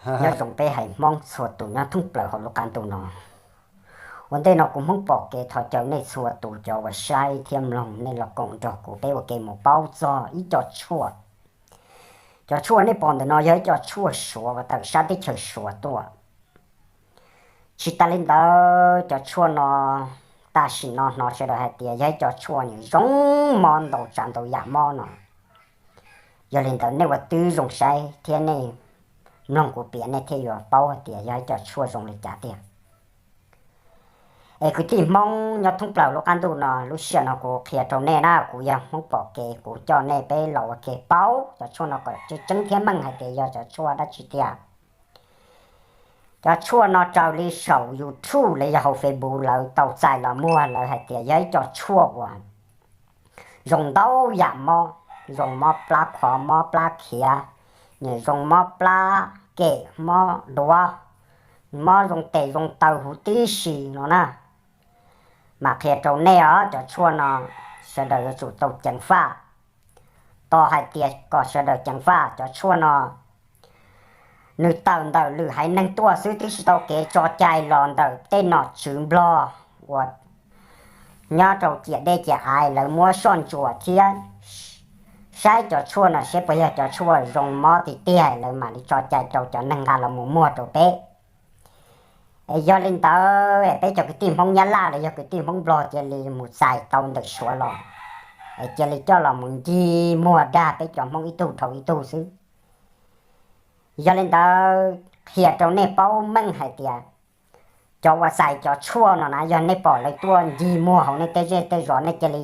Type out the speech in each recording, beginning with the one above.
Nyob zoo peb haiv Hmoob txhua tus nyob thoob plaws hauv lub qab ntuj no. Ua ntej no kuv Hmoob Pom Kev thov caw nej txhua tus cov uas saib thiab mloog nej los koom nrog kuv peb ua ke mus paub txog ib co tshuaj. Cov tshuaj nej pom ntawm no yog ib co tshuaj Suav uas tawm sab teb chaws Suav tuaj. Tsis tas li ntawd cov tshuaj no tam sim no hnov sawv daws hais tias yog ib co tshuaj nws zoo mob ntau tsav ntau yam mob no. Yog li ntawd nej ua tib zoo saib thiab nej mloog kuv piav nej thiaj yuav paub hais tias yog ib co tshuaj zoo li cas tiag. Es kwv tij Hmoob nyob thoob plaws lub qab ntuj no, lub sij hawm no kuv qhia rau nej na, kuv yog Hmoob Pom Kev, kuv coj nej peb los ua ke paub cov tshuaj no kom tseeb tseeb thiab meej hais tias yog cov tshuaj dab tsi tiag. Cov tshuaj no raws li saum YouTube los yog hauv Facebook lawv tau txais los muag, lawv hais tias yog ib co tshuaj uas zoo ntau yam mob, zoo mob plab qhov, mob plab khiav, nws zoo mob plab kem, mob duav, mob zoo tes zoo taw huv tib si no na. Mas qhia rau nej os, cov tshuaj no sawv daws yuav tsum tau ceev faj. Tos hais tias kom sawv daws ceev faj, cov tshuaj no nws tawm ntawm lwm haiv neeg tuaj xwb, twb tsis tau kev tso cai los ntawm tej nom tswv Nplog uas nyob rau ciam dej ciam av, lawv muab soj ntsuam thiab saib cov tshuaj no seb puas yog cov tshuaj zoo mob tiag tiag, lawv mam li tso cai rau cov neeg nqa los mus muag rau peb. Es yog li ntawd peb cov kwv tij Hmoob Nyab Laj los yog kwv tij Hmoob Nplog cia li mus txais tau ntawm Suav los, es cia li coj los mus ncig muag dag peb cov Hmoob ib tug dhau ib tug xwb. Yog li ntawd qhia rau nej paub meej hais tias cov uas txais cov tshuaj no na, yog nej pom lawv tuaj ncig muag hauv nej tej zej tej zos, nej cia li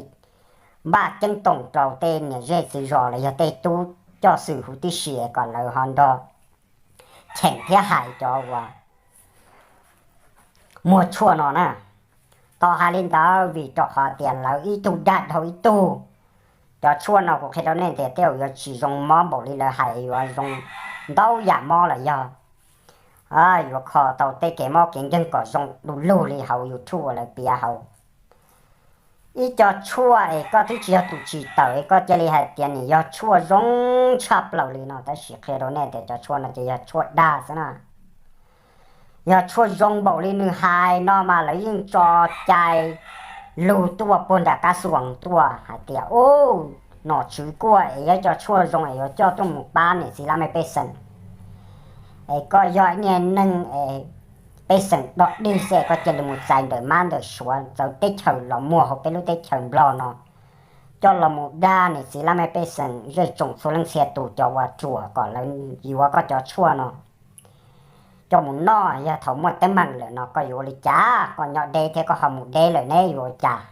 npaj ceeb toom rau tej niam zej txiv zos los yog tej tub coj xwm huv tib si kom lawv ho nrog cheem thiab hais cov uas muag tshuaj no na. Tos hais li ntawd vim rau qhov tias lawv ib tug dag dhau ib tug. Cov tshuaj no kuv qhia rau nej tias tej zaum yuav tsis zoo mob npaum li lawv hais, yuav zoo ntau yam mob los yog yuav kho tau tej kev mob kev nkeeg kom zoo du lug li hauv YouTube uas lawv piav hauv. Ib co tshuaj es koj twb tsis yog tus tsim tawm es koj cia li hais tias nws yog tshuaj zoo tshaj plaws li no, tab sis qhia rau nej tias cov tshuaj no ces yog tshuaj dag xwb na. Yog tshuaj zoo npaum li nws hais no mas lawv yeej tso cai lug tuaj puag nram qab xuas tuaj hais tias, u, nom tswv kuaj es yog ib co tshuaj zoo es yuav coj tuaj mus pab niam txiv laj mej pej xeem. Es koj yog ib niag neeg es pej xeem dog dig xwb es koj cia li mus txais ntawm mab ntawm suav txawv teb chaws los muag hauv peb lub teb chaws Nplog no, coj los mus dag niam txiv laj mej pej xeem zej tsoom txhua leej txhia tus cov uas ruam kom lawv yuav koj cov tshuaj no coj mus noj. Yog thaum muaj teeb meem lawm no koj yuav ua li cas? Koj nyob deb thiab koj ho mus deb lawm ne yuav ua cas?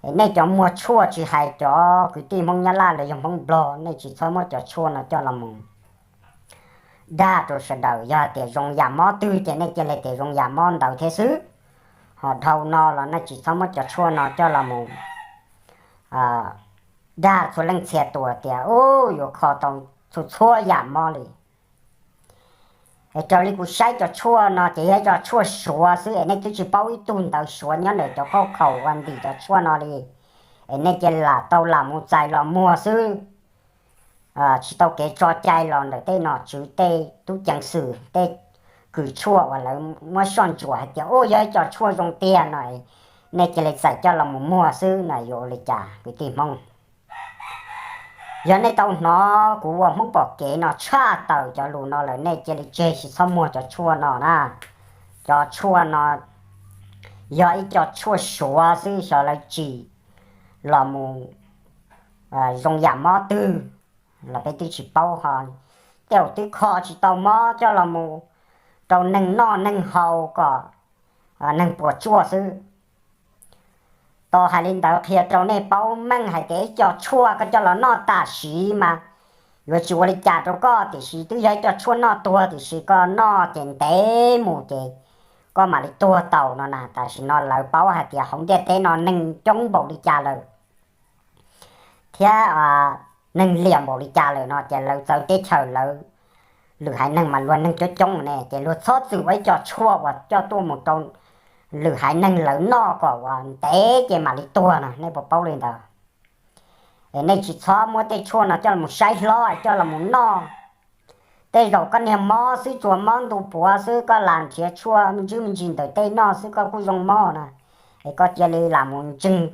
Es nej cov muag tshuaj tsis hais cov kwv tij Hmoob Nyab Laj los yog Hmoob Nplog, nej tsis txhob muab cov tshuaj no coj los mus dag rau sawv daws. Yog tias zoo yam mob twg ces nej cia li tias zoo yam mob ntawd thiab xwb. Ho dhau no los nej tsis txhob muab cov tshuaj no coj los mus dag txhua leej txhia tus tias u, yuav kho tau txhua txhua yam mob li. Es raws li kuv saib cov tshuaj no ces yog cov tshuaj suav xwb es nej twb tsis paub ib tug ntawv suav nyob ntawm cov khauj khaum uas ntim cov tshuaj no li. Es nej cia li lam tau lam mus txais los muag xwb. Tsis tau kev tso cai los ntawm tej nom tswv tej tub ceev xwm tej kws tshuaj uas lawv muab soj ntsuam hais tias u, yog ib co tshuaj zoo tiag no, nej cia li txais coj los mus muag xwb no yuav ua li cas kwv tij Hmoob? Yog nej tau hnov kuv ua Hmoob Pom Kev no tshaj tawm cov lus no lawm nej cia li tseg tsis txhob muag cov tshuaj no na. Cov tshuaj no yog ib co tshuaj suav xwb, xyov lawv tsim los mus zoo yam mob twg los peb twb tsis paub ho. Tej zaum twb kho tsis tau mob coj los mus rau neeg noj neeg haus kom neeg puas tsuaj xwb. Tos hais li ntawd qhia rau nej paub meej hais tias ib co tshuaj koj coj los noj tam sim mas yuav tsis ua li cas rau koj, tiam sis twb yog ib co tshuaj noj tuag, tiam sis koj noj ces ntev mus ces koj mam li tuag tau no na. Tam sim no lawv paub hais tias hauv ntiaj teb no neeg coob npaum li cas lawm thiab neeg liam npaum li cas lawm no ces lawv txawv teb chaws lawv lwm haiv neeg mas luag neeg coob coob ne, ces luag txhob txwm ua ib co tshuaj uas coj tuaj mus rau lwm haiv neeg lawv noj kom uas ntev ces mam li tuag no, nej puas paub li ntawd? Es nej tsis txhob muab tej tshuaj no coj los saib hlob coj los mus noj. Tej zaum koj niag mob xwb, tsuas mob ntu puav xwb, koj lam nrhiav tshuaj me ntsis me ntsis ntawm tej noj xwb koj kuj zoo mob na. Es koj cia li lam mus ntseeg,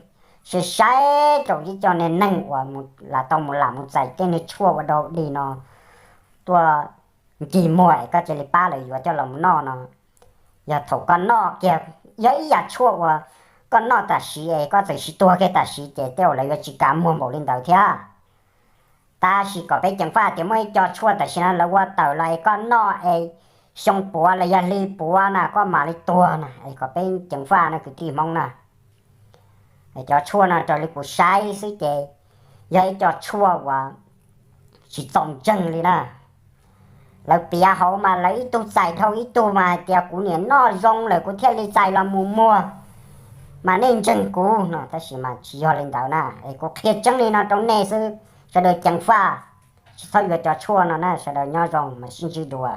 saib saib rau ib co niag neeg uas lam tau mus lam mus txais tej niag tshuaj ua dau dig no tuaj ncig muag es koj cia li pab lawv yuav coj los mus noj no. Yog thaum koj noj kiag, yog ib yam tshuaj uas koj noj tam sim es koj txawm sis tuag kiag tam sim ces tej zaum lawv yuav tsis kam muag npaum li ntawd thiab. Tab sis kom peb ceev faj tias muaj ib co tshuaj tam sim no lawv ua tawm los es koj noj es xyoo puav los yog hli puav na koj mam li tuag na, es kom peb ceev faj no kwv tij Hmoob na. Cov tshuaj no raws li kuv saib xwb ces yog ib co tshuaj uas tsis txaus ntseeg li na. Lawv piav hauv mas lawv ib tug txais dhau ib tug mas hais tias kuv niam noj zoo lawm kuv thiaj li txais los mus muag, mas nej ntseeg kuv no, tab sis mas tsis yog li ntawd na. Es kuv qhia tseeb li no rau nej xwb, sawv daws ceev faj, tsis txhob yuav cov tshuaj no na, sawv daws nyob zoo mas sib ntsib dua.